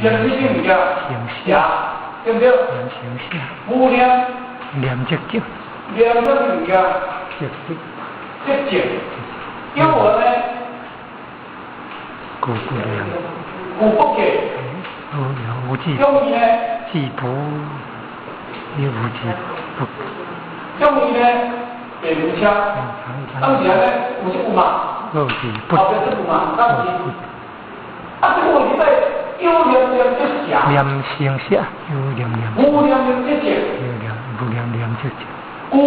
念什麼物件？邪，對不對？念成捨。無念。念寂靜。念什麼物件？寂靜。寂靜。有無呢？故不念。有不假。無記。用意呢？記不，又無記不。用意呢？白無車。當時呢，有這有嘛？有記不。後邊這有嘛？當時。啊，這個問題在有念念即邪。念成捨，有念念。無念念即靜。有念無念念即靜。有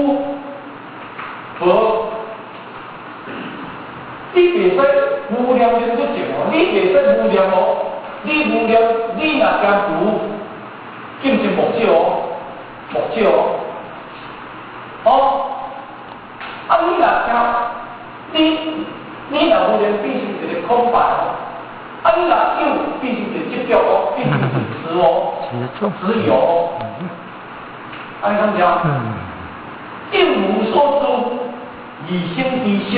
無？你袂使無念念即靜哦，你袂使無念哦，你無念，你若兼除，敬真莫少哦，莫少哦，哦，啊你若兼，你若無念變成一個空白哦，啊你若有變成一個執著哦，變成一個執哦，執有哦，按呢講講，應無所住，而生其心。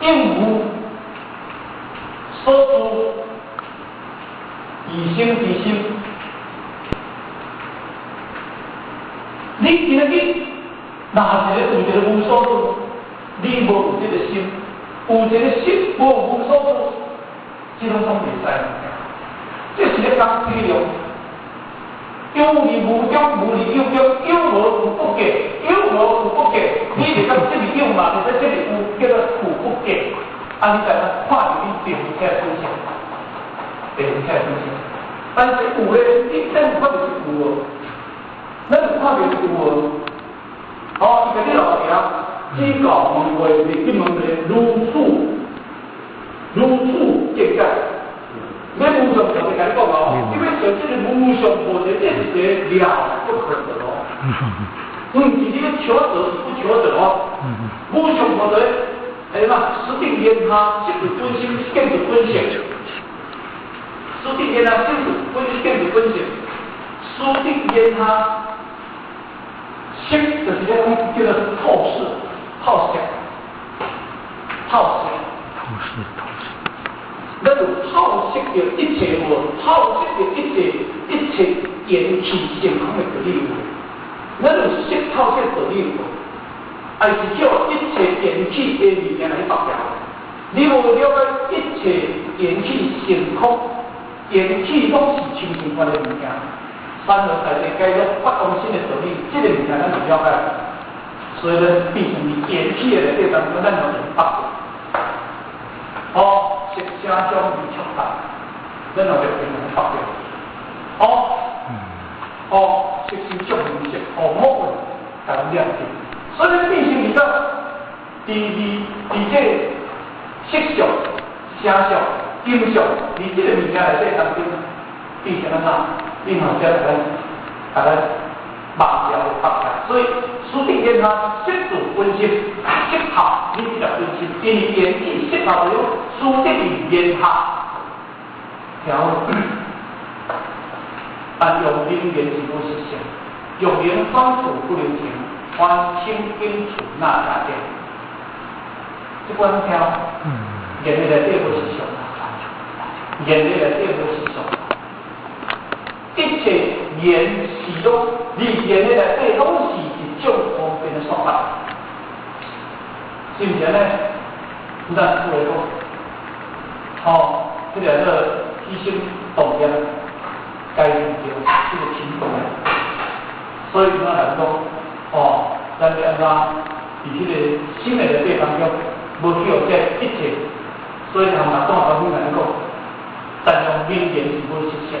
應無所住，而生其心。你今仔日若一個有一個無所住，你無有這個心，有一個心無無所住，這攏總袂使。這是咧講體量。有於無中，無於有中，有無有不假，有無有不假。你是講這個有嘛？是這個有叫做有不假。啊，你在那看著你並無起來本性，並無起來本性。但是有咧，你咱有看著是有無？咱有看著是有無？哦，伊共你落行，指教問話，袂去問咧，如此如此見解。免無上就共你講哦，因為像這個無上無這，這是一個了不可得哦。毋是你欲求得是不求得哦。無上無得，哎嘛，實定言他，色是本心，見是本性。實定言他，色是本心，見是本性。實定言他，色就是咧講叫做透視、透視、透視。透視，透視。咱有透析著一切無，透析著一切一切緣起性空的道理有無？咱有識透析道理有無？還是叫一切緣起的物件來縛掉？你無了解一切緣起性空，緣起攏是親像款的物件，三輪大地解說發光心的道理，這個物件咱就了解。所以咱變成佇緣起的內底當中，咱就會縛掉。哦，色聲香味觸法，咱就會變成縛掉。哦，哦，色心觸名色，哦，莫問，共咱念掉。所以變成佇個，佇這色相、聲相、音相，佇這個物件內底當中，變成按怎？變成這共咱縛掉縛掉。所以師定言他色住本心，識透你這個本心，因為緣起識透就師定言他，聽好。但用名言是無實性，用言反處不留情，還清淨處那加見。這款聽，言的內底無實相，言的內底無實相，一切言是攏，佇言的內底攏是一種方便的說法，是毋是按呢？咱有話講，吼，這個叫起心動念，該是對這個行動。所以怎來講，哦，咱欲按怎？佇彼個心的內底當中，無去予這一切，所以通嘛當當面來講，但用名言是無實相，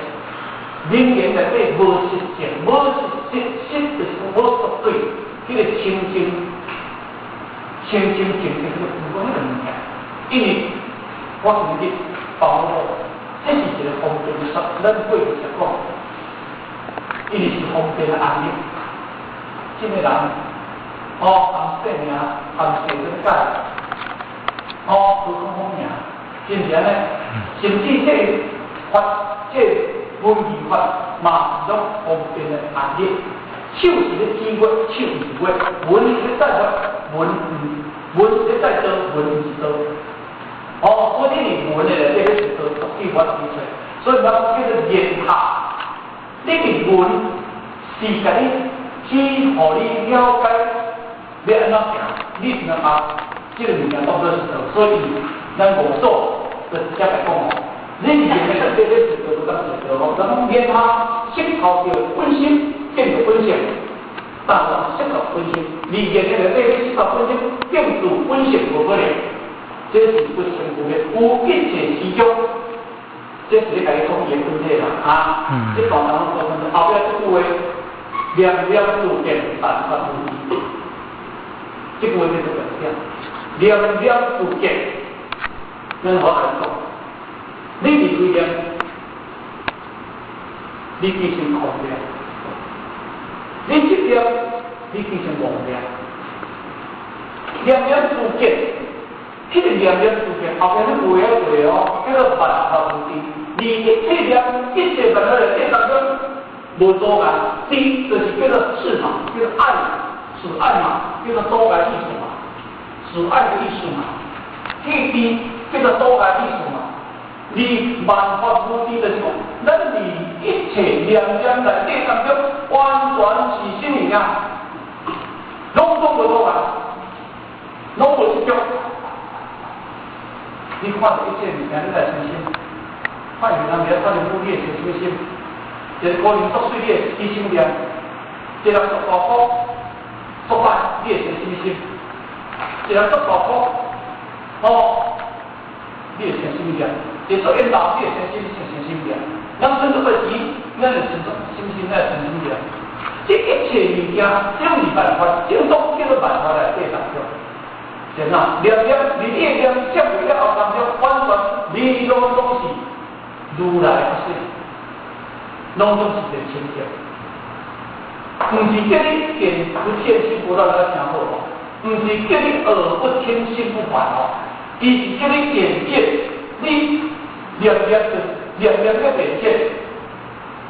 名言內底無實相，無實實就是無絕對，彼個清淨、清清淨淨，彼個無彼個物件。因為我今日包括這是一個方便的說，咱過去講，因為是方便的安利，這個人，哦，含姓名，含姓什麼解，哦，無講好名，是毋是按呢？甚至這法，這文字法嘛是種方便的安利。手是咧指月，手毋是月；文是咧載法，文毋文是咧載刀，文毋是刀。哦，所以你佇文的內底，彼是刀，對法指出。所以咱叫做言學。你的文是共你去予你了解欲按怎行，你才能把這个物件當做是道。所以咱五祖就直接來講哦，你言的內底是道，無當是道哦。咱講言下識頭著本心，見著本性，但是識頭本心，你言的內底識頭本心，見著本性無可能，這是不成不滅，有一切時中。這是咧共你講伊的本體啦，啊，這段當中講，後壁這句話，念念自見，萬法無知。這句話叫做啥？念念自見，咱好來講，你離開念，你變成空念；你執念，你變成妄念。念念自見，彼個念念自見，後壁你有影對哦，叫做萬法無知。離一切念，一切萬法的這當中無阻礙，知就是叫做智嘛，叫做愛，是愛嘛，叫做阻礙意思嘛，是愛的意思嘛。這知叫做阻礙意思嘛。離萬法無知就是講，咱離一切念念內底當中，完全是啥物件？攏總無阻礙，攏無執著。你看著一切物件，你來相信。看伊人袂曉看著母，你會生啥物心？一个姑娘足媠，你會起啥物念？一个人足大苦、足歹，你會生啥物心？一个人足大苦，哦，你會生啥物念？一个足緣投，你會生啥物生啥物念？咱存足濟錢，咱會生什物心？咱會生啥物念？這一切物件，總是萬法，正宗叫做萬法內底當中。是哪？念念，你的念接入了後當中，完全你攏總是如來法性，攏總是一個清淨。毋是叫你見不見心不亂，咱聽好無？毋是叫你耳不聽心不煩哦，伊是叫你眼見，你念念就念念個眼見，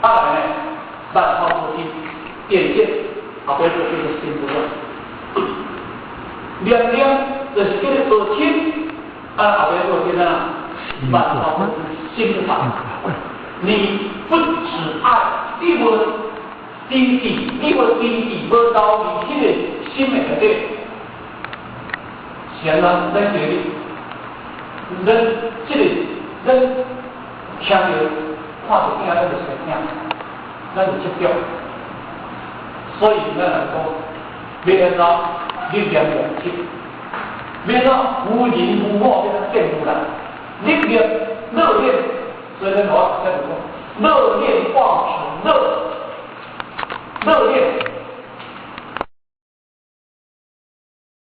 啊來呢，萬法無知，眼見後壁就叫做心不亂。念念就是叫你耳聽，啊後壁就叫啥？萬法無知，心不煩。你不只愛，你無堅持，你無堅持，無留佇彼個心的內底，是按怎？咱這個，咱這個，咱聽著看著囝，咱就生疼，咱就執著。所以咱來講，欲按怎立念忘執，欲按怎無人無我，欲按怎見如來，立念樂念，所以咱我才就講，樂念忘成樂，樂念。